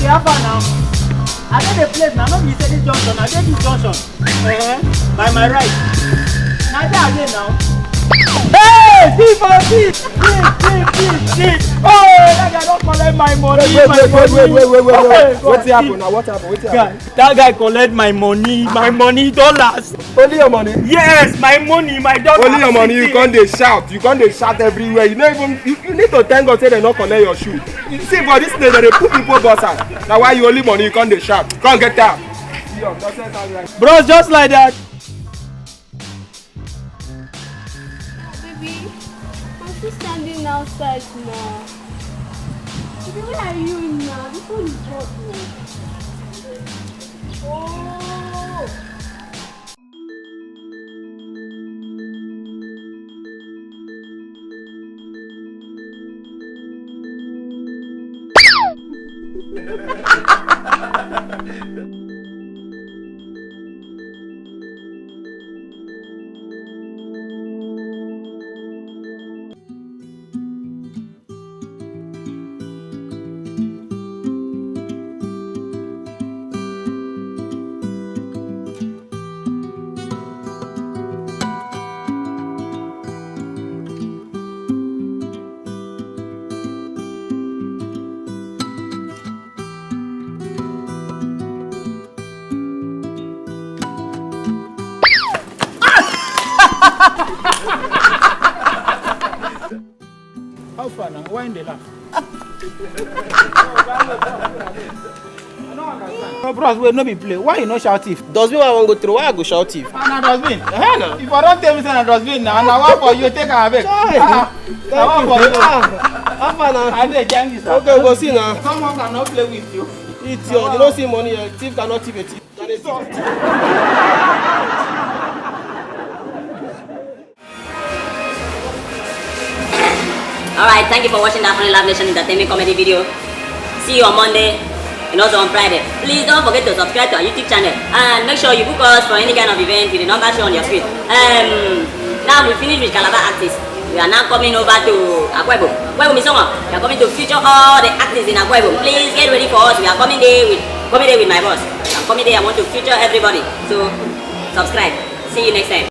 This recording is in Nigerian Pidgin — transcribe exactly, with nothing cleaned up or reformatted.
How far now? I dey the place now, no be say this junction, I dey this junction. Eh, by my right. Na there I dey now. Hey, thief oh, thief! Thief, thief, thief, thief! Oh, that guy don collect my money, Wait, wait, my wait, wait, money. wait, wait, wait, wait, wait. Hey, God, Wetin happen thief. now? What happen? Wetin happen? Guy, that guy collect my money, my money, dollars. Only your money? Yes, my money, my dollars. Only your money, you come dey shout, you come dey shout everywhere. You no even, you, you need to thank God say dem no collect your shoe. You see for this place, dem dey put people boss am. Na why you only money, you come dey shout. Come get am. See your nonsense and your Bros, just like that. Baby, I'm still standing outside now. Baby, where are you now? This one is hot now. Oh. How far now? Why in the laugh? No, bros, wait, no be play. Why you no shout thief? Dustbin wey I wan go throw, why I go shout thief? Ah, na dustbin. Eh, na. If I don tell me say na dustbin now, na one for you, take am abeg. Chai. Ah, na one for you. Ah, how far now? I dey join you, sir. Okay, we go see now. Someone cannot play with you. Idiot, you no see money, eh? Thief cannot thief a thief. Alright, thank you for watching that funny Live Nation entertainment comedy video. See you on Monday and also on Friday. Please don't forget to subscribe to our YouTube channel and make sure you book us for any kind of event with the number shown on your screen. Um, now we finish with Calabar artists. We are now coming over to Akwa Ibom. Akwa Ibom is someone. We are coming to feature all the artists in Akwa Ibom. Please get ready for us. We are coming there with comedy with my boss. I'm coming there. I want to feature everybody. So subscribe. See you next time.